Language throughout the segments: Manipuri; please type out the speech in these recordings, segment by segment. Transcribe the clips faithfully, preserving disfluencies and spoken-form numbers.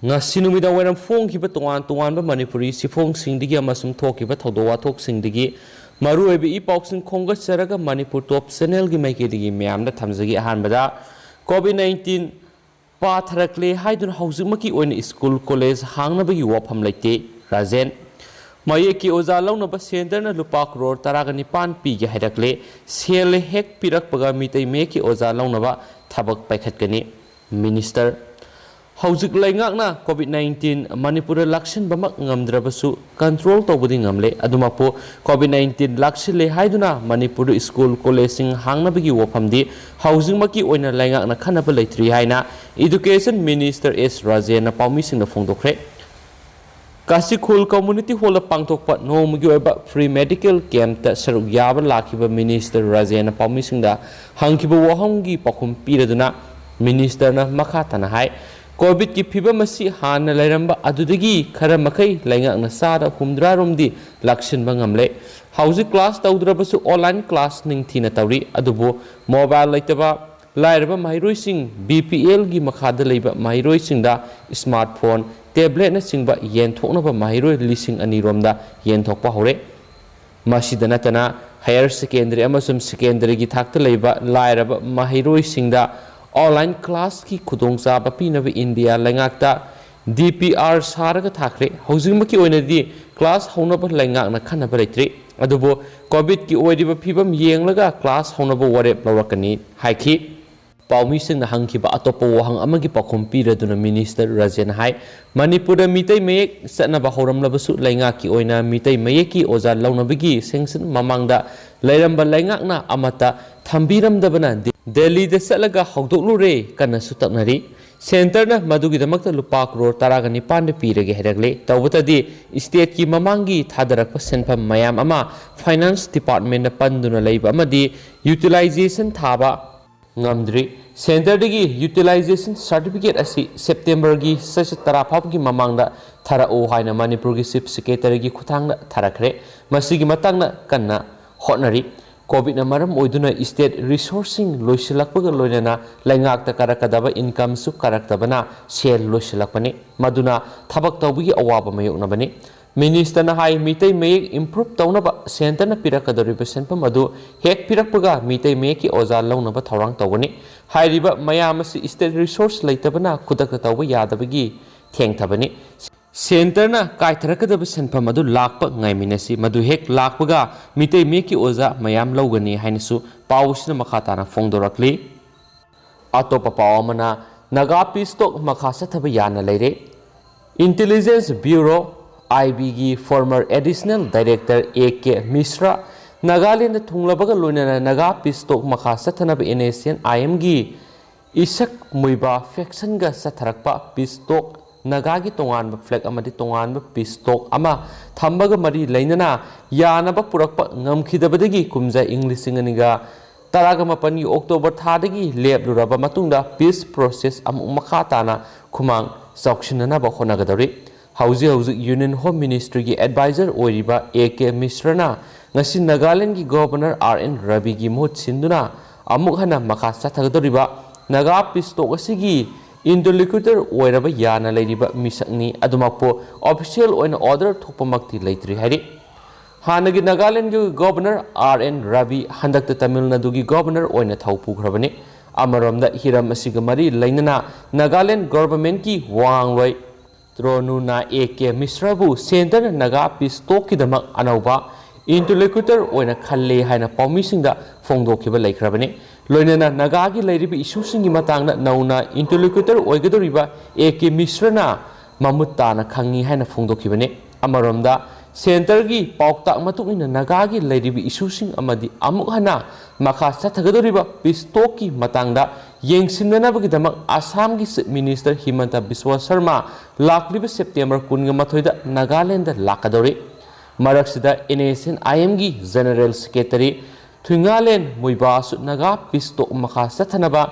ꯉꯁꯤ ꯅꯨꯃꯤꯗꯥꯡ ꯋꯥꯏꯔꯝ ꯐꯣꯡꯈꯤꯕ ꯇꯣꯉꯥꯟ ꯇꯣꯉꯥꯟꯕ ꯃꯅꯤꯄꯨꯔꯤ ꯆꯦꯐꯣꯡꯁꯤꯡꯗꯒꯤ ꯑꯃꯁꯨꯡ ꯊꯣꯛꯈꯤꯕ ꯊꯧꯗꯣꯛ ꯋꯥꯊꯣꯛꯁꯤꯡꯗꯒꯤ ꯃꯔꯨꯑꯣꯏꯕ ꯏ ꯄꯥꯎꯁꯤꯡ ꯈꯣꯝꯒꯠꯆꯔꯒ ꯃꯅꯤꯄꯨꯔ ꯇꯣꯞ ꯆꯦꯅꯦꯜꯒꯤ ꯃꯥꯏꯀꯩꯗꯒꯤ ꯃꯌꯥꯝꯗ ꯊꯝꯖꯒꯦ꯫ ꯑꯍꯥꯟꯕꯗ, ꯀꯣꯚꯤꯗ ꯅꯥꯏꯟꯇꯤꯟ ꯄꯥꯊꯔꯛꯂꯦ ꯍꯥꯏꯗꯨꯅ ꯍꯧꯖꯤꯛꯃꯛꯀꯤ ꯑꯣꯏꯅ ꯁ꯭ꯀꯨꯜ ꯀꯣꯂꯦꯖ ꯍꯥꯡꯅꯕꯒꯤ ꯋꯥꯐꯝ ꯂꯩꯇꯦ, ꯔꯥꯖꯦꯟ꯫ ꯃꯌꯦꯛꯀꯤ ꯑꯣꯖꯥ ꯂꯧꯅꯕ ꯁꯦꯟꯇꯔꯅ ꯂꯨꯄꯥ ꯀ꯭ꯔꯣꯔ ꯇꯔꯥꯒ ꯅꯤꯄꯥꯟ ꯄꯤꯒꯦ ꯍꯥꯏꯔꯛꯂꯦ꯫ ꯁꯦꯜ ꯍꯦꯛ ꯄꯤꯔꯛꯄꯒ ꯃꯤꯇꯩ ꯃꯌꯦꯛꯀꯤ ꯑꯣꯖꯥ ꯂꯧꯅꯕ ꯊꯕꯛ ꯄꯥꯏꯈꯠꯀꯅꯤ꯫ ꯃꯤꯅꯤꯁꯇꯔ, ꯍꯧꯖꯤꯛ ꯂꯩꯉꯥꯛꯅ ꯀꯣꯚꯤꯗ ꯅꯥꯏꯟꯇꯤꯟ ꯃꯅꯤꯄꯨꯔꯗ ꯂꯥꯛꯁꯤꯟꯕꯃꯛ ꯉꯝꯗ꯭ꯔꯕꯁꯨ, ꯀꯟꯇ꯭ꯔꯣꯜ ꯇꯧꯕꯗꯤ ꯉꯝꯂꯦ꯫ ꯑꯗꯨꯃꯛꯄꯨ, ꯀꯣꯚꯤꯗ ꯅꯥꯏꯟꯇꯤꯟ ꯂꯥꯛꯁꯤꯜꯂꯦ ꯍꯥꯏꯗꯨꯅ ꯃꯅꯤꯄꯨꯔꯗ ꯁ꯭ꯀꯨꯜ ꯀꯣꯂꯦꯖꯁꯤꯡ ꯍꯥꯡꯅꯕꯒꯤ ꯋꯥꯐꯝꯗꯤ ꯍꯧꯖꯤꯛꯃꯛꯀꯤ ꯑꯣꯏꯅ ꯂꯩꯉꯥꯛꯅ ꯈꯟꯅꯕ ꯂꯩꯇ꯭ꯔꯤ ꯍꯥꯏꯅ ꯏꯗꯨꯀꯦꯁꯟ ꯃꯤꯅꯤꯁꯇꯔ ꯑꯦꯁ ꯔꯥꯖꯦꯟꯅ ꯄꯥꯎꯃꯤꯁꯤꯡꯗ ꯐꯣꯡꯗꯣꯛꯈ꯭ꯔꯦ꯫ ꯀꯥꯁꯤꯈꯣꯜ ꯀꯝꯃ꯭ꯌꯨꯅꯤꯇꯤ ꯍꯣꯜꯗ ꯄꯥꯡꯊꯣꯛꯄ ꯅꯣꯡꯃꯒꯤ ꯑꯣꯏꯕ ꯐ꯭ꯔꯤ ꯃꯦꯗꯤꯀꯦꯜ ꯀꯦꯝꯞꯇ ꯁꯔꯨꯛ ꯌꯥꯕ ꯂꯥꯛꯈꯤꯕ ꯃꯤꯅꯤꯁꯇꯔ ꯔꯥꯖꯦꯟꯅ ꯄꯥꯎꯃꯤꯁꯤꯡꯗ ꯍꯪꯈꯤꯕ ꯋꯥꯍꯪꯒꯤ ꯄꯥꯎꯈꯨꯝ ꯄꯤꯔꯗꯨꯅ ꯃꯤꯅꯤꯁꯇꯔꯅ ꯃꯈꯥ ꯇꯥꯅ ꯍꯥꯏ, ꯀꯣꯚꯤꯗꯀꯤ ꯐꯤꯕꯝ ꯑꯁꯤ ꯍꯥꯟꯅ ꯂꯩꯔꯝꯕ ꯑꯗꯨꯗꯒꯤ ꯈꯔ ꯃꯈꯩ ꯂꯩꯉꯥꯛꯅ ꯆꯥꯗ ꯍꯨꯝꯗ꯭ꯔꯥ ꯔꯣꯝꯗꯤ ꯂꯥꯛꯁꯤꯟꯕ ꯉꯝꯂꯦ꯫ ꯍꯧꯖꯤꯛ ꯀ꯭ꯂꯥꯁ ꯇꯧꯗ꯭ꯔꯕꯁꯨ ꯑꯣꯟꯂꯥꯏꯟ ꯀ꯭ꯂꯥꯁ ꯅꯤꯡꯊꯤꯅ ꯇꯧꯔꯤ, ꯑꯗꯨꯕꯨ ꯃꯣꯕꯥꯏꯜ ꯂꯩꯇꯕ, ꯂꯥꯏꯔꯕ ꯃꯍꯩꯔꯣꯏꯁꯤꯡ, ꯕꯤ ꯄꯤ ꯑꯦꯜꯒꯤ ꯃꯈꯥꯗ ꯂꯩꯕ ꯃꯍꯩꯔꯣꯏꯁꯤꯡꯗ ꯁ꯭ꯃꯥꯔꯠ ꯐꯣꯟ, ꯇꯦꯕ꯭ꯂꯦꯠꯅꯆꯤꯡꯕ ꯌꯦꯟꯊꯣꯛꯅꯕ ꯃꯍꯩꯔꯣꯏ ꯂꯤꯁꯤꯡ ꯑꯅꯤ ꯔꯣꯝꯗ ꯌꯦꯟꯊꯣꯛꯄ ꯍꯧꯔꯦ꯫ ꯃꯁꯤꯗ ꯅꯠꯇꯅ, ꯍꯥꯌꯔ ꯁꯦꯀꯦꯟꯗꯔꯤ ꯑꯃꯁꯨꯡ ꯁꯦꯀꯦꯟꯗꯔꯤꯒꯤ ꯊꯥꯛꯇ ꯂꯩꯕ ꯂꯥꯏꯔꯕ ꯃꯍꯩꯔꯣꯏꯁꯤꯡꯗ ꯑꯣꯟꯂꯥꯏꯟ ꯀ꯭ꯂꯥꯁꯀꯤ ꯈꯨꯗꯣꯡꯆꯥꯕ ꯄꯤꯅꯕ ꯏꯟꯗꯤꯌꯥ ꯂꯩꯉꯥꯛꯇ ꯗꯤ ꯄꯤ ꯑꯥꯔ ꯁꯥꯔꯒ ꯊꯥꯈ꯭ꯔꯦ꯫ ꯍꯧꯖꯤꯛꯃꯛꯀꯤ ꯑꯣꯏꯅꯗꯤ ꯀ꯭ꯂꯥꯁ ꯍꯧꯅꯕ ꯂꯩꯉꯥꯛꯅ ꯈꯟꯅꯕ ꯂꯩꯇ꯭ꯔꯤ, ꯑꯗꯨꯕꯨ ꯀꯣꯚꯤꯗꯀꯤ ꯑꯣꯏꯔꯤꯕ ꯐꯤꯕꯝ ꯌꯦꯡꯂꯒ ꯀ꯭ꯂꯥꯁ ꯍꯧꯅꯕ ꯋꯥꯔꯦꯞ ꯂꯧꯔꯛꯀꯅꯤ ꯍꯥꯏꯈꯤ꯫ ꯄꯥꯎꯃꯤꯁꯤꯡꯅ ꯍꯪꯈꯤꯕ ꯑꯇꯣꯞꯄ ꯋꯥꯍꯪ ꯑꯃꯒꯤ ꯄꯥꯎꯈꯨꯝ ꯄꯤꯔꯗꯨꯅ ꯃꯤꯅꯤꯁꯇꯔ ꯔꯥꯖꯦꯟꯅ ꯍꯥꯏ, ꯃꯅꯤꯄꯨꯔꯗ ꯃꯤꯇꯩ ꯃꯌꯦꯛ ꯆꯠꯅꯕ ꯍꯧꯔꯝꯂꯕꯁꯨ ꯂꯩꯉꯥꯛꯀꯤ ꯑꯣꯏꯅ ꯃꯤꯇꯩ ꯃꯌꯦꯛꯀꯤ ꯑꯣꯖꯥ ꯂꯧꯅꯕꯒꯤ ꯁꯦꯡꯁꯟ ꯃꯃꯥꯡꯗ ꯂꯩꯔꯝꯕ ꯂꯩꯉꯥꯛꯅ ꯑꯃꯠꯇ ꯊꯝꯕꯤꯔꯝꯗꯕꯅ ꯗꯦ-, ꯗꯦꯜꯂꯤꯗ ꯆꯠꯂꯒ ꯍꯧꯗꯣꯛꯂꯨꯔꯦ ꯀꯟꯅꯁꯨ ꯇꯛꯅꯔꯤ꯫ ꯁꯦꯟꯇꯔꯅ ꯃꯗꯨꯒꯤꯗꯃꯛꯇ ꯂꯨꯄꯥ ꯀ꯭ꯔꯣꯔ ꯇꯔꯥꯒ ꯅꯤꯄꯥꯟꯗ ꯄꯤꯔꯒꯦ ꯍꯥꯏꯔꯛꯂꯦ꯫ ꯇꯧꯕꯇꯗꯤ ꯁ꯭ꯇꯦꯠꯀꯤ ꯃꯃꯥꯡꯒꯤ ꯊꯥꯗꯔꯛꯄ ꯁꯦꯟꯐꯝ ꯃꯌꯥꯝ ꯑꯃ ꯐꯥꯏꯅꯥꯟꯁ ꯗꯤꯄꯥꯔꯠꯃꯦꯟꯗ ꯄꯟꯗꯨꯅ ꯂꯩꯕ ꯑꯃꯗꯤ ꯌꯨꯇꯤꯂꯥꯏꯖꯦꯁꯟ ꯊꯥꯕ ꯉꯝꯗ꯭ꯔꯤ꯫ ꯁꯦꯟꯇꯔꯗꯒꯤ ꯌꯨꯇꯤꯂꯥꯏꯖꯦꯁꯟ ꯁꯥꯔꯇꯤꯐꯤꯀꯦꯠ ꯑꯁꯤ ꯁꯦꯞꯇꯦꯝꯕꯔꯒꯤ ꯆꯩꯆꯠ ꯇꯔꯥ ꯐꯥꯎꯕꯒꯤ ꯃꯃꯥꯡꯗ ꯊꯥꯔꯛꯎ ꯍꯥꯏꯅ ꯃꯅꯤꯄꯨꯔꯒꯤ ꯆꯤꯐ ꯁꯦꯀ꯭ꯔꯦꯇꯔꯤꯒꯤ ꯈꯨꯠꯊꯥꯡꯗ ꯊꯥꯔꯛꯈ꯭ꯔꯦ꯫ ꯃꯁꯤꯒꯤ ꯃꯇꯥꯡꯗ ꯀꯟꯅ ꯍꯣꯠꯅꯔꯤ꯫ ꯀꯣꯚꯤꯗꯅ ꯃꯔꯝ ꯑꯣꯏꯗꯨꯅ state resourceꯁꯤꯡ ꯂꯣꯏꯁꯤꯜꯂꯛꯄꯒ ꯂꯣꯏꯅꯅ ꯂꯩꯉꯥꯛꯇ ꯀꯥꯔꯛꯀꯗꯕ incomeꯁꯨ ꯀꯥꯔꯛꯇꯕꯅ ꯁꯦꯜ ꯂꯣꯏꯁꯤꯜꯂꯛꯄꯅꯤ꯫ ꯃꯗꯨꯅ ꯊꯕꯛ ꯇꯧꯕꯒꯤ ꯑꯋꯥꯕ ꯃꯥꯌꯣꯛꯅꯕꯅꯤ꯫ Ministerꯅ ꯍꯥꯏ, ꯃꯤꯇꯩ ꯃꯌꯦꯛ improve ꯇꯧꯅꯕ centreꯅ ꯄꯤꯔꯛꯀꯗꯧꯔꯤꯕ ꯁꯦꯟꯐꯝ ꯑꯗꯨ ꯍꯦꯛ ꯄꯤꯔꯛꯄꯒ ꯃꯤꯇꯩ ꯃꯌꯦꯛꯀꯤ ꯑꯣꯖꯥ ꯂꯧꯅꯕ ꯊꯧꯔꯥꯡ ꯇꯧꯒꯅꯤ꯫ ꯍꯥꯏꯔꯤꯕ ꯃꯌꯥꯝ ꯑꯁꯤ state resource ꯂꯩꯇꯕꯅ ꯈꯨꯗꯛꯇ ꯇꯧꯕ ꯌꯥꯗꯕꯒꯤ ꯊꯦꯡꯊꯕꯅꯤ꯫ Centreꯅ ꯀꯥꯏꯊꯔꯛꯀꯗꯕ ꯁꯦꯟꯐꯝ ꯑꯗꯨ ꯂꯥꯛꯄ ꯉꯥꯏꯃꯤꯟꯅꯁꯤ꯫ ꯃꯗꯨ ꯍꯦꯛ ꯂꯥꯛꯄꯒ ꯃꯤꯇꯩ ꯃꯌꯦꯛꯀꯤ ꯑꯣꯖꯥ ꯃꯌꯥꯝ ꯂꯧꯒꯅꯤ ꯍꯥꯏꯅꯁꯨ ꯄꯥꯎ ꯑꯁꯤꯅ ꯃꯈꯥ ꯇꯥꯅ ꯐꯣꯡꯗꯣꯔꯛꯂꯤ꯫ ꯑꯇꯣꯞꯄ ꯄꯥꯎ ꯑꯃꯅ, ꯅꯥꯒꯥ peace talk ꯃꯈꯥ ꯆꯠꯊꯕ ꯌꯥꯅ ꯂꯩꯔꯦ꯫ Intelligence Bureau, IBꯒꯤ former additional director A K Mishra Nagaland ꯊꯨꯡꯂꯕꯒ ꯂꯣꯏꯅꯅ ꯅꯥꯒꯥ peace talk ꯃꯈꯥ ꯆꯠꯊꯅꯕ NSCN-IMꯒꯤ ꯏꯁꯛ ꯃꯨꯏꯕꯥ factionꯒ ꯆꯠꯊꯔꯛꯄ peace talk, ꯅꯥꯒꯥꯒꯤ ꯇꯣꯉꯥꯟꯕ flag ꯑꯃꯗꯤ ꯇꯣꯉꯥꯟꯕ peace talk ꯑꯃ ꯊꯝꯕꯒ ꯃꯔꯤ ꯂꯩꯅꯅ ꯌꯥꯅꯕ ꯄꯨꯔꯛꯄ ꯉꯝꯈꯤꯗꯕꯗꯒꯤ ꯀꯨꯝꯖꯥ ꯏꯪ ꯂꯤꯁꯤꯡ ꯑꯅꯤꯒ ꯇꯔꯥꯒ ꯃꯥꯄꯟꯒꯤ October ꯊꯥꯗꯒꯤ ꯂꯦꯞꯂꯨꯔꯕ ꯃꯇꯨꯡꯗ peace process ꯑꯃꯨꯛ ꯃꯈꯥ ꯇꯥꯅ ꯈꯨꯃꯥꯡ ꯆꯥꯎꯁꯤꯟꯅꯅꯕ ꯍꯣꯠꯅꯒꯗꯧꯔꯤ꯫ ꯍꯧꯖꯤꯛ ꯍꯧꯖꯤꯛ Union Home Ministryꯒꯤ advisor ꯑꯣꯏꯔꯤꯕ A K Mishraꯅ ꯉꯁꯤ ꯅꯥꯒꯥꯂꯦꯟꯗꯒꯤ Governor R N Raviꯒꯤ ꯃꯍꯨꯠ ꯁꯤꯟꯗꯨꯅ ꯑꯃꯨꯛ ꯍꯟꯅ ꯃꯈꯥ ꯆꯠꯊꯒꯗꯧꯔꯤꯕ ꯅꯥꯒꯥ peace talk ꯑꯁꯤꯒꯤ interlocutor ꯑꯣꯏꯔꯕ ꯌꯥꯅ ꯂꯩꯔꯤꯕ ꯃꯤꯁꯛꯅꯤ꯫ ꯑꯗꯨꯃꯛꯄꯨ official ꯑꯣꯏꯅ order ꯊꯣꯛꯄꯃꯛꯇꯤ ꯂꯩꯇ꯭ꯔꯤ ꯍꯥꯏꯔꯤ꯫ ꯍꯥꯟꯅꯒꯤ ꯅꯥꯒꯥꯂꯦꯟꯗꯒꯤ Governor R N Ravi ꯍꯟꯗꯛꯇ ꯇꯥꯃꯤꯜ ꯅꯥꯗꯨꯒꯤ Governor ꯑꯣꯏꯅ ꯊꯧ ꯄꯨꯈ꯭ꯔꯕꯅꯤ꯫ ꯑꯃꯔꯣꯝꯗ ꯍꯤꯔꯝ ꯑꯁꯤꯒ ꯃꯔꯤ ꯂꯩꯅꯅ Nagaland governmentꯀꯤ ꯋꯥꯉꯥꯡꯂꯣꯏ ꯇ꯭ꯔꯣꯅꯨꯅ A K Mishraꯕꯨ centreꯅ Naga peace talkꯀꯤꯗꯃꯛ ꯑꯅꯧꯕ interlocutor ꯑꯣꯏꯅ ꯈꯜꯂꯦ ꯍꯥꯏꯅ ꯄꯥꯎꯃꯤꯁꯤꯡꯗ ꯐꯣꯡꯗꯣꯛꯈꯤꯕ ꯂꯩꯈ꯭ꯔꯕꯅꯤ꯫ ꯂꯣꯏꯅꯅ ꯅꯥꯒꯥꯒꯤ ꯂꯩꯔꯤꯕ issueꯁꯤꯡꯒꯤ ꯃꯇꯥꯡꯗ ꯅꯧꯅ interlocutor ꯑꯣꯏꯒꯗꯧꯔꯤꯕ A K Mishraꯅ ꯃꯃꯨꯠ ꯇꯥꯅ ꯈꯪꯉꯤ ꯍꯥꯏꯅ ꯐꯣꯡꯗꯣꯛꯈꯤꯕꯅꯤ꯫ ꯑꯃꯔꯣꯝꯗ centreꯒꯤ ꯄꯥꯎꯇꯥꯛ ꯃꯇꯨꯡ ꯏꯟꯅ ꯅꯥꯒꯥꯒꯤ ꯂꯩꯔꯤꯕ issueꯁꯤꯡ ꯑꯃꯗꯤ ꯑꯃꯨꯛ ꯍꯟꯅ ꯃꯈꯥ ꯆꯠꯊꯒꯗꯧꯔꯤꯕ peace talkꯀꯤ ꯃꯇꯥꯡꯗ ꯌꯦꯡꯁꯤꯟꯅꯅꯕꯒꯤꯗꯃꯛ ꯑꯁꯥꯝꯒꯤ Chief Minister ꯍꯤꯃꯟꯇ ꯕꯤꯁ꯭ꯋ ꯁꯔꯃ ꯂꯥꯛꯂꯤꯕ September ꯀꯨꯟꯒ ꯃꯥꯊꯣꯏꯗ ꯅꯥꯒꯥꯂꯦꯟꯗ ꯂꯥꯛꯀꯗꯧꯔꯤ꯫ ꯃꯔꯛꯁꯤꯗ NSCN-IMꯒꯤ General Secretary ꯊꯨꯏꯉꯥꯂꯦꯟ ꯃꯨꯏꯕꯥꯁꯨ Naga peace talk ꯃꯈꯥ ꯆꯠꯊꯅꯕ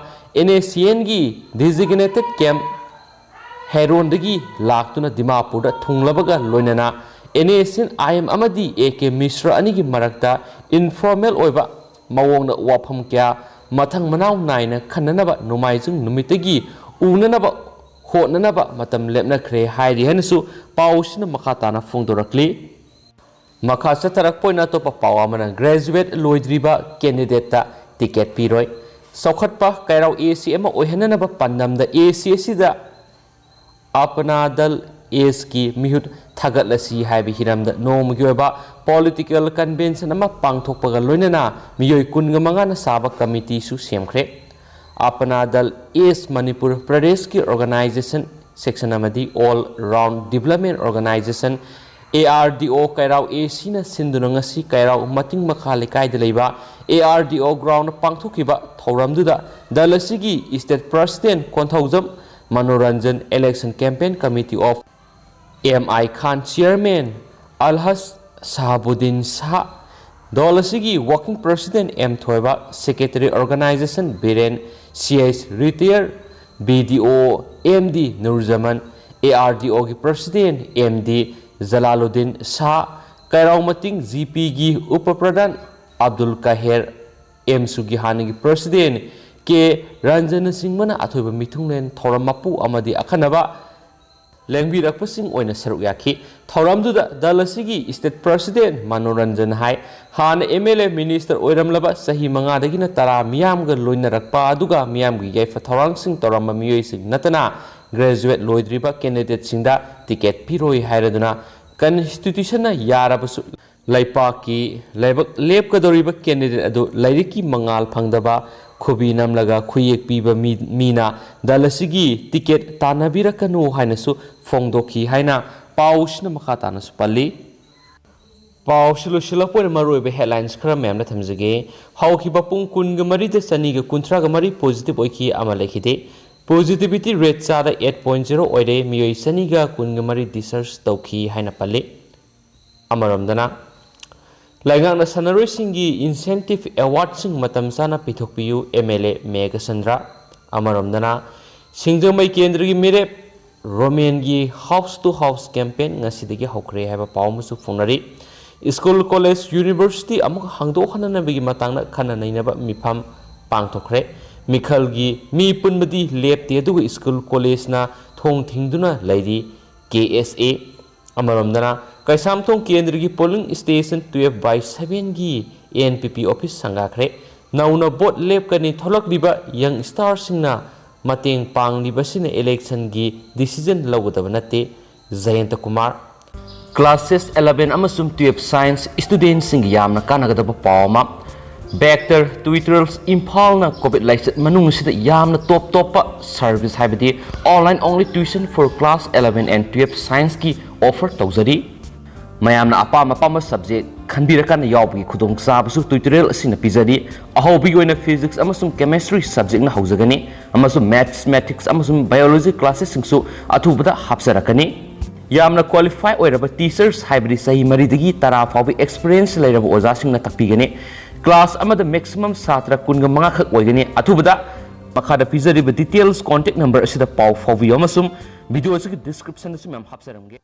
NSCNꯒꯤ designated camp ꯍꯦꯔꯣꯟꯗꯒꯤ ꯂꯥꯛꯇꯨꯅ ꯗꯤꯃꯥꯄꯨꯔꯗ ꯊꯨꯡꯂꯕꯒ ꯂꯣꯏꯅꯅ NSCN-IM ꯑꯃꯗꯤ A K Mishra ꯑꯅꯤꯒꯤ ꯃꯔꯛꯇ ꯏꯟꯐꯣꯔꯃꯦꯜ ꯑꯣꯏꯕ ꯃꯑꯣꯡꯗ ꯋꯥꯐꯝ ꯀꯌꯥ ꯃꯊꯪ ꯃꯅꯥꯎ ꯅꯥꯏꯅ ꯈꯟꯅꯅꯕ ꯅꯣꯡꯃꯥꯏꯖꯤꯡ ꯅꯨꯃꯤꯠꯇꯒꯤ ꯎꯅꯅꯕ ꯍꯣꯠꯅꯅꯕ ꯃꯇꯝ ꯂꯦꯞꯅꯈ꯭ꯔꯦ ꯍꯥꯏꯔꯤ ꯍꯥꯏꯅꯁꯨ ꯄꯥꯎꯁꯤꯅ ꯃꯈꯥ ꯇꯥꯅ ꯐꯣꯡꯗꯣꯔꯛꯂꯤ꯫ ꯃꯈꯥ ꯆꯠꯊꯔꯛꯄ ꯑꯣꯏꯅ ꯑꯇꯣꯞꯄ ꯄꯥꯎ ꯑꯃꯅ graduate ꯂꯣꯏꯗ꯭ꯔꯤꯕ candidateꯇ ticket ꯄꯤꯔꯣꯏ꯫ ꯆꯥꯎꯈꯠꯄ ꯀꯩꯔꯥꯎ ꯑꯦ ꯁꯤ ꯑꯃ ꯑꯣꯏꯍꯟꯅꯅꯕ ꯄꯥꯟꯗꯝꯗ ꯑꯦ ꯁꯤ ꯑꯁꯤꯗ ꯑꯄꯅꯥ ꯗꯜ ꯑꯦꯁꯀꯤ ꯃꯤꯍꯨꯠ ꯊꯥꯒꯠꯂꯁꯤ ꯍꯥꯏꯕ ꯍꯤꯔꯝꯗ ꯅꯣꯡꯃꯒꯤ ꯑꯣꯏꯕ political convention ꯑꯃ ꯄꯥꯡꯊꯣꯛꯄꯒ ꯂꯣꯏꯅꯅ ꯃꯤꯑꯣꯏ ꯀꯨꯟꯒ ꯃꯉꯥꯅ ꯁꯥꯕ committeeꯁꯨ ꯁꯦꯝꯈ꯭ꯔꯦ꯫ ꯑꯄꯅꯥ ꯗꯜ ꯑꯦꯁ ꯃꯅꯤꯄꯨꯔ ꯄ꯭ꯔꯗꯦꯁꯀꯤ organization section ꯑꯃꯗꯤ All Round Development Organization, A R D O, ꯀꯩꯔꯥꯎ ꯑꯦ ꯁꯤꯅ ꯁꯤꯟꯗꯨꯅ ꯉꯁꯤ ꯀꯩꯔꯥꯎ ꯃꯇꯤꯡ ꯃꯈꯥ ꯂꯩꯀꯥꯏꯗ ꯂꯩꯕ A R D O ground ꯄꯥꯡꯊꯣꯛꯈꯤꯕ ꯊꯧꯔꯝꯗꯨꯗ ꯗꯜ ꯑꯁꯤꯒꯤ state president Konthoujam Manoranjan, election campaign committee of M I Khan, chairman ꯑꯜꯍꯖ ꯁꯍꯥꯕꯨꯗꯤꯟ Shah, ꯗꯣꯜ ꯑꯁꯤꯒꯤ working president M ꯊꯣꯏꯕ, secretary organization Biren, C S retired, B D O M D ꯅꯨꯔꯖꯃꯟ, A R D O ꯒꯤ president M D Jalaluddin Shah, ꯀꯩꯔꯥꯎ ꯃꯇꯤꯡ G P ꯒꯤ ꯎꯄ ꯄ꯭ꯔꯙꯥꯟ ꯑꯕꯗꯨꯜ ꯀꯥꯍꯦꯔ, M ꯁꯨꯒꯤ ꯍꯥꯟꯅꯒꯤ president K ꯔꯟꯖꯅꯆꯤꯡꯕꯅ ꯑꯊꯣꯏꯕ ꯃꯤꯊꯨꯡꯂꯦꯟ, ꯊꯧꯔꯝ ꯃꯄꯨ ꯑꯃꯗꯤ ꯑꯈꯟꯅꯕ ꯂꯦꯡꯕꯤꯔꯛꯄꯁꯤꯡ ꯑꯣꯏꯅ ꯁꯔꯨꯛ ꯌꯥꯈꯤ꯫ ꯊꯧꯔꯝꯗꯨꯗ ꯗꯜ ꯑꯁꯤꯒꯤ state president ꯃꯅꯣꯔꯟꯖꯟ ꯍꯥꯏ, ꯍꯥꯟꯅ M L A minister ꯑꯣꯏꯔꯝꯂꯕ ꯆꯍꯤ ꯃꯉꯥꯗꯒꯤꯅ ꯇꯔꯥ ꯃꯤꯌꯥꯝꯒ ꯂꯣꯏꯅꯔꯛꯄ ꯑꯗꯨꯒ ꯃꯤꯌꯥꯝꯒꯤ ꯌꯥꯏꯐ ꯊꯧꯔꯥꯡꯁꯤꯡ ꯇꯧꯔꯝꯕ ꯃꯤꯑꯣꯏꯁꯤꯡ ꯅꯠꯇꯅ graduate ꯂꯣꯏꯗ꯭ꯔꯤꯕ candidateꯁꯤꯡꯗ ticket ꯄꯤꯔꯣꯏ ꯍꯥꯏꯔꯗꯨꯅ constitutionꯅ ꯌꯥꯔꯕꯁꯨ ꯂꯩꯄꯥꯛꯀꯤ ꯂꯥꯏꯕꯛ ꯂꯦꯞꯀꯗꯧꯔꯤꯕ candidate ꯑꯗꯨ ꯂꯥꯏꯔꯤꯛꯀꯤ ꯃꯉꯥꯜ ꯐꯪꯗꯕ, ꯈꯨꯕꯤ ꯅꯝꯂꯒ ꯈꯨꯌꯦꯛ ꯄꯤꯕ ꯃꯤ, ꯃꯤꯅ ꯗꯜ ꯑꯁꯤꯒꯤ ticket ꯇꯥꯟꯅꯕꯤꯔꯛꯀꯅꯨ ꯍꯥꯏꯅꯁꯨ ꯐꯣꯡꯗꯣꯛꯈꯤ ꯍꯥꯏꯅ ꯄꯥꯎꯁꯤꯅ ꯃꯈꯥ ꯇꯥꯅꯁꯨ ꯄꯜꯂꯤ꯫ ꯄꯥꯎꯁꯤ ꯂꯣꯏꯁꯤꯜꯂꯛꯄ ꯑꯣꯏꯅ ꯃꯔꯨꯑꯣꯏꯕ headlines ꯈꯔ ꯃꯌꯥꯝꯅ ꯊꯝꯖꯒꯦ꯫ ꯍꯧꯈꯤꯕ ꯄꯨꯡ ꯀꯨꯟꯒ ꯃꯔꯤꯗ ꯆꯅꯤꯒ ꯀꯨꯟꯊ꯭ꯔꯥꯒ ꯃꯔꯤ positive ꯑꯣꯏꯈꯤ, ꯑꯃ ꯂꯩꯈꯤꯗꯦ꯫ Positivity rate ꯆꯥꯗ eight point zero ꯑꯣꯏꯔꯦ, ꯃꯤꯑꯣꯏ ꯆꯅꯤꯒ ꯀꯨꯟꯒ ꯃꯔꯤ discharge ꯇꯧꯈꯤ ꯍꯥꯏꯅ ꯄꯜꯂꯤ꯫ ꯑꯃꯔꯣꯝꯗꯅ, ꯂꯩꯉꯥꯛꯅ ꯁꯥꯟꯅꯔꯣꯏꯁꯤꯡꯒꯤ incentive awardꯁꯤꯡ ꯃꯇꯝ ꯆꯥꯅ ꯄꯤꯊꯣꯛꯄꯤꯌꯨ, M L A ꯃꯦꯘꯆꯟꯗ꯭ꯔ꯫ ꯑꯃꯔꯣꯝꯗꯅ, ꯁꯤꯡꯖꯃꯩ ꯀꯦꯟꯗ꯭ꯔꯒꯤ ꯃꯤꯔꯦꯞ ꯔꯣꯃꯦꯟꯒꯤ house to house campaign ꯉꯁꯤꯗꯒꯤ ꯍꯧꯈ꯭ꯔꯦ ꯍꯥꯏꯕ ꯄꯥꯎ ꯑꯃꯁꯨ ꯐꯣꯡꯅꯔꯤ꯫ ꯁ꯭ꯀꯨꯜ, ꯀꯣꯂꯦꯖ, ꯌꯨꯅꯤꯚꯔꯁꯤꯇꯤ ꯑꯃꯨꯛ ꯍꯥꯡꯗꯣꯛꯍꯟꯅꯅꯕꯒꯤ ꯃꯇꯥꯡꯗ ꯈꯟꯅ ꯅꯩꯅꯕ ꯃꯤꯐꯝ ꯄꯥꯡꯊꯣꯛꯈ꯭ꯔꯦ꯫ ꯃꯤꯈꯜꯒꯤ ꯃꯤ ꯄꯨꯟꯕꯗꯤ ꯂꯦꯞꯇꯦ, ꯑꯗꯨꯒ ꯁ꯭ꯀꯨꯜ, ꯀꯣꯂꯦꯖꯅ ꯊꯣꯡ ꯊꯤꯡꯗꯨꯅ ꯂꯩꯔꯤ꯫ ꯀꯦ ꯑꯦꯁ ꯑꯦ꯫ ꯑꯃꯔꯣꯝꯗꯅ, ꯀꯩꯁꯥꯝꯊꯣꯡ ꯀꯦꯟꯗ꯭ꯔꯒꯤ polling station twelve by sevenꯒꯤ ꯑꯦꯟ ꯄꯤ ꯄꯤ ꯑꯣꯐꯤꯁ ꯁꯪꯒꯥꯈ꯭ꯔꯦ꯫ ꯅꯧꯅ ꯚꯣꯠ ꯂꯦꯞꯀꯅꯤ, ꯊꯣꯛꯂꯛꯂꯤꯕ ꯌꯪ ꯁ꯭ꯇꯥꯔꯁꯤꯡꯅ ꯃꯇꯦꯡ ꯄꯥꯡꯂꯤꯕꯁꯤꯅ ꯏꯂꯦꯛꯁꯟꯒꯤ ꯗꯤꯁꯤꯖꯟ ꯂꯧꯒꯗꯕ ꯅꯠꯇꯦ꯫ ꯖꯌꯟꯇ ꯀꯨꯃꯥꯔ꯫ Classes eleven ꯑꯃꯁꯨꯡ twelve science studentꯁꯤꯡꯒꯤ ꯌꯥꯝꯅ ꯀꯥꯟꯅꯒꯗꯕ ꯄꯥꯎ ꯑꯃ꯫ Vector Tutorials ꯏꯝꯐꯥꯜꯅ ꯀꯣꯚꯤꯗ ꯂꯥꯏꯆꯠ ꯃꯅꯨꯡ ꯑꯁꯤꯗ ꯌꯥꯝꯅ ꯇꯣꯞ ꯇꯣꯞꯄ service, ꯍꯥꯏꯕꯗꯤ online only tuition for class eleven and twelve scienceꯀꯤ offer ꯇꯧꯖꯔꯤ꯫ ꯃꯌꯥꯝꯅ ꯑꯄꯥꯝ ꯑꯄꯥꯝꯕ subject ꯈꯟꯕꯤꯔꯀꯥꯟꯗ ꯌꯥꯎꯕꯒꯤ ꯈꯨꯗꯣꯡꯆꯥꯕꯁꯨ tutorial ꯑꯁꯤꯅ ꯄꯤꯖꯔꯤ꯫ ꯑꯍꯧꯕꯒꯤ ꯑꯣꯏꯅ physics ꯑꯃꯁꯨꯡ chemistry subjectꯅ ꯍꯧꯖꯒꯅꯤ, ꯑꯃꯁꯨꯡ mathematics ꯑꯃꯁꯨꯡ biology classesꯁꯤꯡꯁꯨ ꯑꯊꯨꯕꯗ ꯍꯥꯞꯆꯔꯛꯀꯅꯤ꯫ ꯌꯥꯝꯅ qualify ꯑꯣꯏꯔꯕ teachers, ꯍꯥꯏꯕꯗꯤ ꯆꯍꯤ ꯃꯔꯤꯗꯒꯤ ꯇꯔꯥ ꯐꯥꯎꯕ experience ꯂꯩꯔꯕ ꯑꯣꯖꯥꯁꯤꯡꯅ ꯇꯥꯛꯄꯤꯒꯅꯤ꯫ Class ꯑꯃꯗ maximum ꯁꯥꯇ꯭ꯔ ꯀꯨꯟꯒ ꯃꯉꯥ ꯈꯛ ꯑꯣꯏꯒꯅꯤ꯫ ꯑꯊꯨꯕꯗ ꯃꯈꯥꯗ ꯄꯤꯖꯔꯤꯕ details contact number ꯑꯁꯤꯗ ꯄꯥꯎ ꯐꯥꯎꯕꯤꯌꯨ, ꯑꯃꯁꯨꯡ video ꯑꯁꯤꯒꯤ descriptionꯗꯁꯨ ꯃꯌꯥꯝ ꯍꯥꯞꯆꯔꯝꯒꯦ꯫